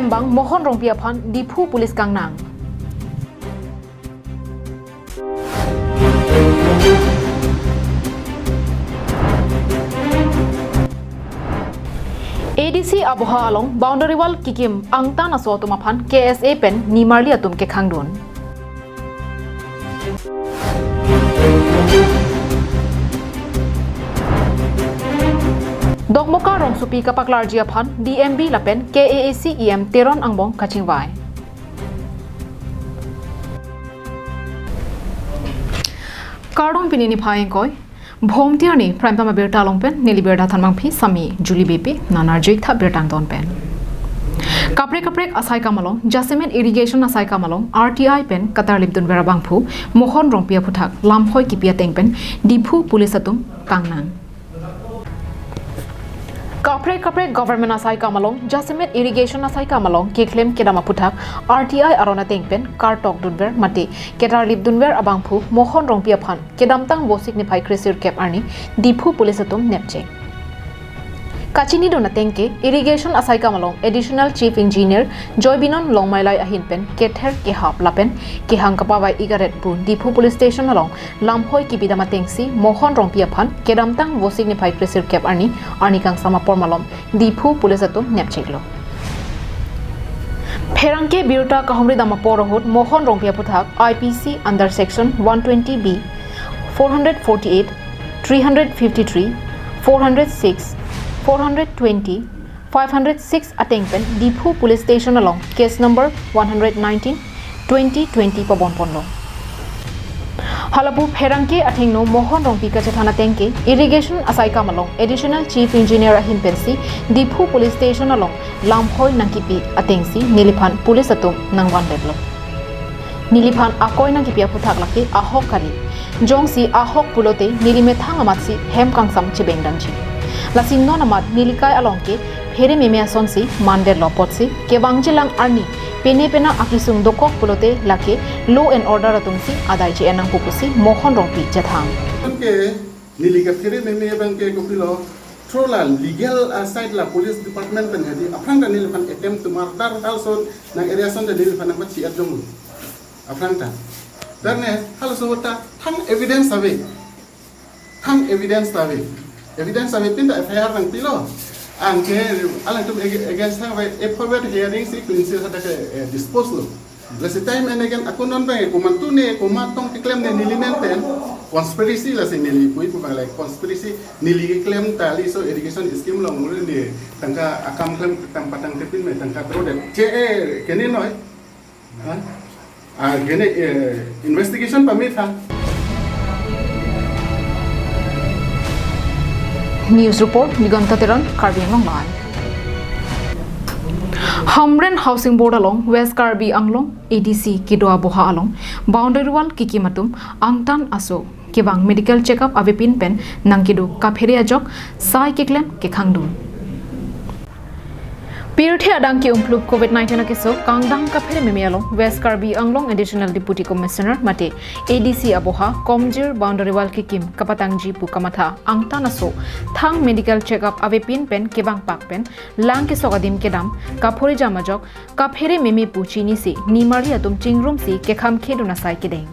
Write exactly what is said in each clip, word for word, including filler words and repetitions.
Bang Mohon Rongpi aphan Diphu Police kangnang. A D C aboha along boundary wall kikim angtan aso atum aphan K S A pen nimarli atum kekhangdun. Dokmoka rongsopi kapaklarji aphan D M B lapen K A A C E M Teron angbong kachingvai. Kardom, pini niphai ingkoi. Bhomti arni Prime Time abirta along pen neli birta thanmangpi Sami Julie Beypi, nangnerjik tha birta angton pen. Kaprek kaprek asai kam along, jasemet irrigation asai kam along R T I pen katarlipdunver abangphu Mohon Rongpi aphuthak lamhoi kipi ateng pen Diphu Police atum kangnang. Kaprek kaprek government asai kam along, jasemet irrigation asai kam along keklem kedam aphuthak R T I aron ateng pen kartokdunver mate ketarlipdunver abangphu Mohon Rongpi aphan kedamtang Vosik niphai kresirkep arni Diphu Police atum nepchek. Kachinidun ateng ke, irrigation asai kam along Additional Chief Engineer Joybinon Longmailai ahin pen kether kehap lapen kehang kapavai ik aret pu Diphu Police Station along lamhoi kipidam atengsi Mohon Rongpi aphan kedamtang Vosik niphai kresirkep arni, arni kangsam apor malom Diphu Police atum nepcheklo. Pherangke birta kahumri dam apor ahut Mohon Rongpi aphuthak I P C under section one twenty B, four hundred forty-eight, three hundred fifty-three, four hundred six, four hundred twenty, five hundred six ateng pen Diphu Police Station along case number one hundred nineteen, twenty twenty pabon ponlo. Halapu pherangke athengno Mohon Rongpi kachethan ateng ke, irrigation asai kam along Additional Chief Engineer ahin pensi Diphu Police Station along lamhoi nangkipi atengsi neliphan police atum nangvandetlo. Neliphan akoi nangkipi aphuthak lake ahok kali. Jongsi ahok pulote neli methang amatsi hem kangsam chebengdamji. Lasi non amat nelikai along ke phere meme asonsi mandetlo apotsi kevangjilang arni pene pena akisung dokok pulote lake law and order atumsi adai che-en nangpo pusi Mohon Rongpi chethang. Anke neli kaphere meme abang ke kopilo, through la legal, ah, side la police department pen hedi aphrang ta neliphan attempt to murder also nang area ason ta neliphan nangpachi-et jong aphrang ta. Darne halaso ta thang evidence ave. Thang evidence ta ave. Evidence ave pinta F I R nangpilo. Anke alangtum ag-, against thang ave, a forward hearing si clean si hadak, eh, dispose lo. Lasi time and again ako non bang komantu ne komat tong keklem ne neli men pen conspiracy, lasi neli pui pu bang like conspiracy, neli keklem tali so irrigation scheme along mulu ne tangka akam klem tang patang tepin me tangka dro det. Che, eh, kene noi. Ha? Ah, kene, eh, investigation pame tha. News report, Diganta Teron, Karbi Anglong Live. Hamren Housing Board along West Karbi Anglong A D C kedo aboha along boundary wall kikim atum angtan aso kevang medical checkup avepin pen nangkedo kaphere ajok sai keklem kekhangdun. Pirthe adang ke-umphlup covid nineteen akeso kangdang kaphere meme along West Karbi Anglong Additional Deputy Commissioner mate A D C aboha komjir boundary wall kikim kapatangji pu kamatha angtan aso thang medical checkup avepin pen kevangpak pen lang kesok adim kedam kaphorijam ajok kaphere meme pu chinisi nimarli atum chingrumsi kekham khedun asai kedeng.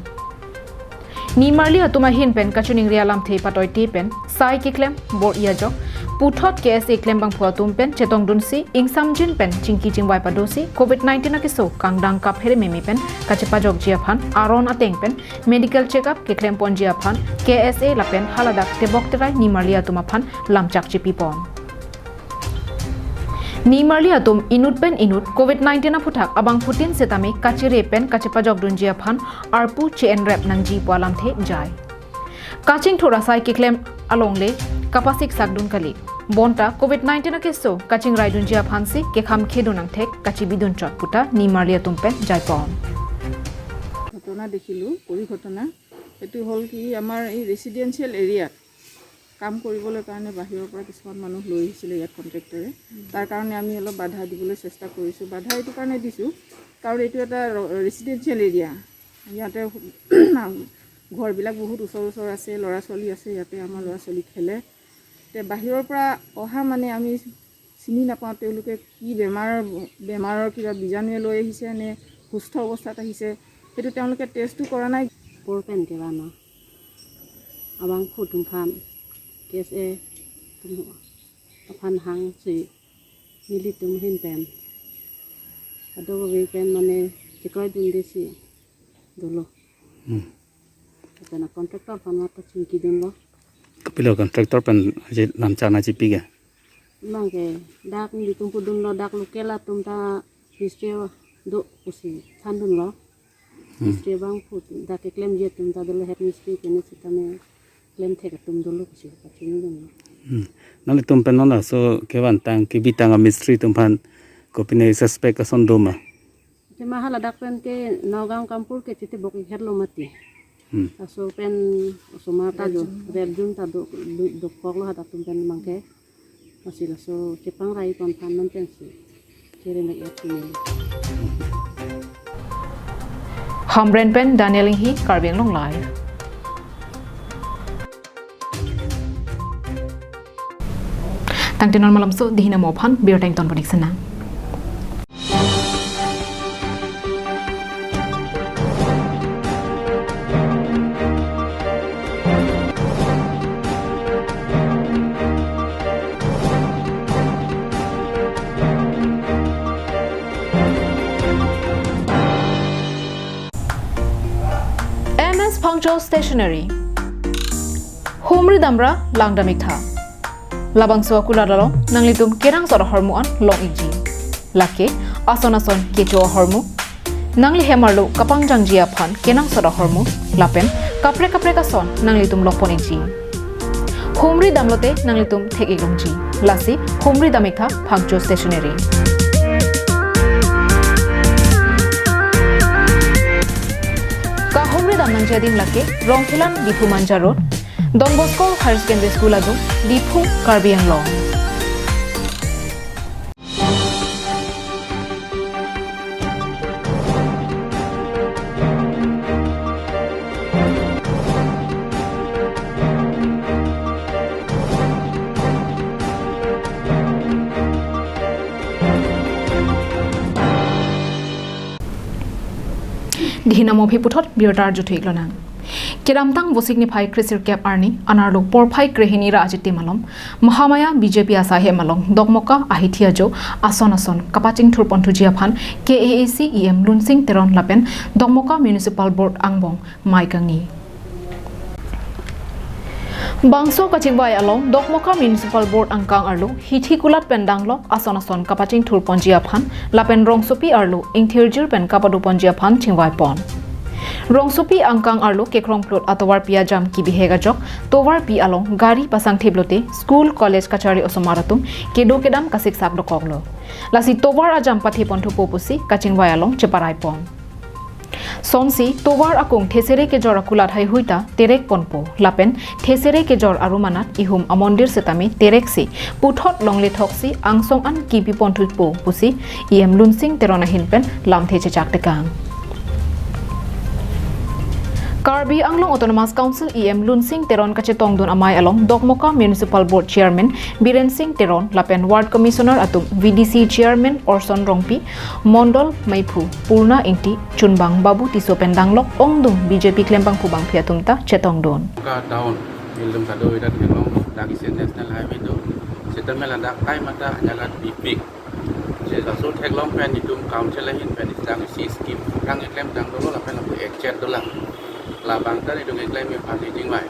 Nimarli atum ahin pen kachiningri alamthe patoite pen sai keklem bor-i ajok puthot K S A klembangphu atum pen chetongdunsi ingsamjin pen chingki chingvai padosi covid nineteen akeso kangdang kaphere meme pen kachepajokji aphan aron ateng pen medical checkup keklemponji aphan K S A lapen haladak tebok terai nimarli atum aphan lamchak chepipon. Nimarli atum inut pen inut covid nineteen aphuthak abangphutin setame kachere pen kachepajokdunji aphan arpu che-enrep nangji pu alamthe jai. Kachingthur asai keklem alongle kapasik sakdun kali. Bonta covid nineteen akeso kachingraidunji aphansi kekham khedun angthek kachibidun chot puta nimarli atum pen jaipon. ঘটনা দেখিলোঁ, কৰি ঘটনা। এইটো হ'ল কি, আমাৰ এই ৰেচিডেঞ্চিয়েল এৰিয়াত কাম কৰিবলৈ কাৰণে বাহিৰৰ পৰা কিছুমান মানুহ লৈ আহিছিলে ইয়াত কণ্ট্ৰেক্টৰে। তাৰ কাৰণে আমি অলপ বাধা দিবলৈ চেষ্টা কৰিছোঁ। বাধা এইটো কাৰণে দিছোঁ, কাৰণ এইটো এটা ৰ-, ৰেচিডেঞ্চিয়েল এৰিয়া। ইয়াতে ঘৰবিলাক বহুত ওচৰ ওচৰ আছে, ল'ৰা ছোৱালী আছে, ইয়াতে আমাৰ ল'ৰা ছোৱালী খেলে। তে বাহিৰৰ পৰা অহা মানে আমি চিনি নাপাওঁ তেওঁলোকে কি বেমাৰ, বেমাৰৰ কিবা বীজাণুৱে লৈ আহিছে নে সুস্থ অৱস্থাত আহিছে, সেইটো তেওঁলোকে টেষ্টটো কৰা নাই। Por pen ke vano. Abangphu atum aphan, K S A atum aphan hangsi nelitum ahin pen, kadokave pen mane chekroidunde si dolo. Hmm. Lapen a contractor aphan mata chingkidunlo. Kopilo contractor pen je lamchak nangchipi ke? Bangke dak nelitum pudunlo, dak local atum ta mistri do pusi thandunlo. Hmm. Mistri abangphu dak keklemji atum ta dolo, head mistri kene sitame klemthek atum dolo pusi pachinidunlo. Hmm. Nanglitum pen non laso kevantang kebitang a mistri atum aphan kopine suspect ason do ma? Tema haladak pen ke Nagaon Kampur ke chitebok ik herlo mati. Hmm. Laso pen osomar ta do, rep jun ta do, do, dokoklo hadak atum pen bangke. Lasi laso chepangrai pon aphan non pensi chereng ek tumelo. Hamren pen Daniel Inghi, Karbi Anglong Live. Tangte non malomso dihina mo aphan birta ingtonpon ik sinang. M S Phangcho Stationery. Humri damra langdam ik tha. Labangso akulat along nanglitum kenangsot ahormu an long ikji. Lake ason ason kecho ahormu, nanglihem arlo kapangjangji aphan kenangsot ahormu, lapen kaprek kaprek ason nanglitum longpon ikji. Humri damlote nanglitum thek ik longji. Lasi humri dam ik tha Phangcho Stationery. Kahumri dam nangji adim lake Rongkhelan Diphu Manja Road, Don Bosco Higher Secondary School ajo, Diphu, Karbi Anglong. Dihina mo aphi puthot birta arju thu ik lonang. Kedamtang Vosik niphai kresirkep arni anerlo porphai krehini ra achitim alom Mahamaya B J P asaihem along Dokmoka ahithi ajo ason ason kapachingthurpon thuji aphan K A A C E M Lunsing Teron lapen Dokmoka Municipal Board angbong mei kangni. Bangso kachingvai along Dokmoka Municipal Board angkang arlo hithi kulat pen danglok ason ason kapachingthurponji aphan lapen rongsopi arlo ingthirjir pen kapadoponji aphan chingvaipon. Rongsopi angkang arlo kekrongplot atovarpi ajam kibihek ajok tovarpi along gari pasangthip lote school, college, kachari osomar atum kedo kedam kasiksak dokoklo. Lasi tovar ajam pathipon thupo pusi kachingvai along cheparaipon. Sonsi tovar akung thesere kejor akulat haihui ta terekponpo lapen thesere kejor arum anat ihum amondir setame tereksi puthot longle thoksi angsong an kipipon thupo pusi E M Lunsing Teron ahin pen lamthe chechak tekang. Karbi Anglong Autonomous Council E M Lunsing Teron kachetongdun amei along Dokmoka Municipal Board Chairman Biren Singh Teron lapen Ward Commissioner atum V D C Chairman Orson Rongpi, Mondol Meiphu, Purna Ingti, Chunbang Babu Tisso pen danglok ongdung B J P klembangphu bangphi atum ta chetongdun. Ka town, bildung kado ida theklong, dak isi National Highway do, setame ladak kai mata anyalat bipik. Je laso theklong pen itum council ahin pen isi dak isi scheme kang eklem dang dolo lapen lapu echet dolang. Labang ta itum eklem e phan ijing mai.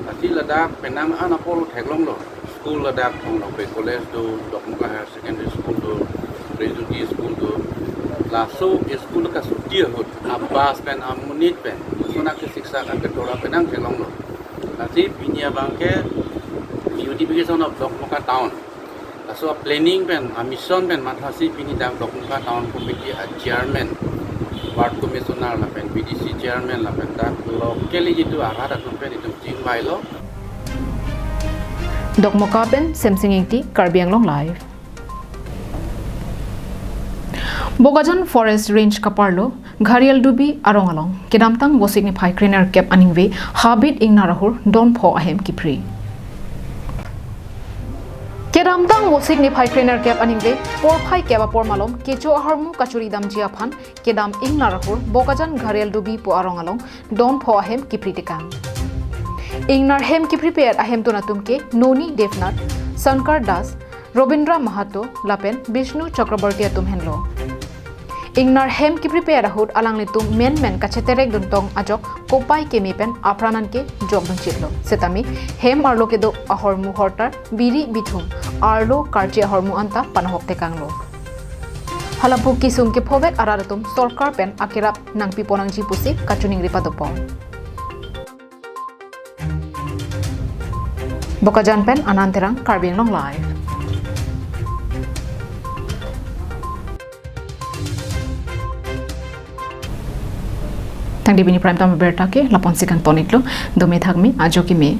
Lasi ladak penang an apor theklonglo. School ladak Thong Nokbe College do, Dokmoka Higher Secondary School do, Pre-Juki School do. Laso school kasuti ahut, abus pen amonit pen, laso anak ke siksa kan ketora penang theklonglo. Lasi pini abangke beautification of Dokmoka town. Laso a planning pen, a mission pen mathasi pini dak Dokmoka Town Committee a chairman, ward commissioner lapen V D C chairman lapen dak locally jitu arat atum pen itum chingvailo. Dokmoka pen Semsing Ingti, Karbi Anglong Live. Bokajan Forest Range kaparlo Gharial Dubi arong along kedamtang Vosik niphai krenerkep aningve habit ingnar ahur don pho ahem kiphri. Kedam Amtang Vosik niphai krenerkep aningve porphai kep apor malom kecho ahormu kachuri damji aphan kedam ingnar ahut Bokajan Gharial Dubi pu arong along don pho ahem kipri tekang. Ingnar hem kipripe-et ahemtun atum ke Noni Devnath, Shankar Das, Robindra Mahato lapen Bishnu Chakraborty atum henlo. Ingnar hem kipripe-et ahut alanglitum menmen kacheterek duntong ajok kopai keme pen apran an ke jokdun chitlo. Setame hem arlo kedo ahormu hortar biri bithum arlo karchi ahormu anta panohok tekanglo. Halapu kesung kephovet arat atum sorkar pen akerap nangpiponangji pusi kachiningri padopon. Bokajan pen Anand Terang, Karbi Anglong Live. Tangdi pini prime time abirta ke lapu-ansi kangton-iklo, dome thakme, ajo keme.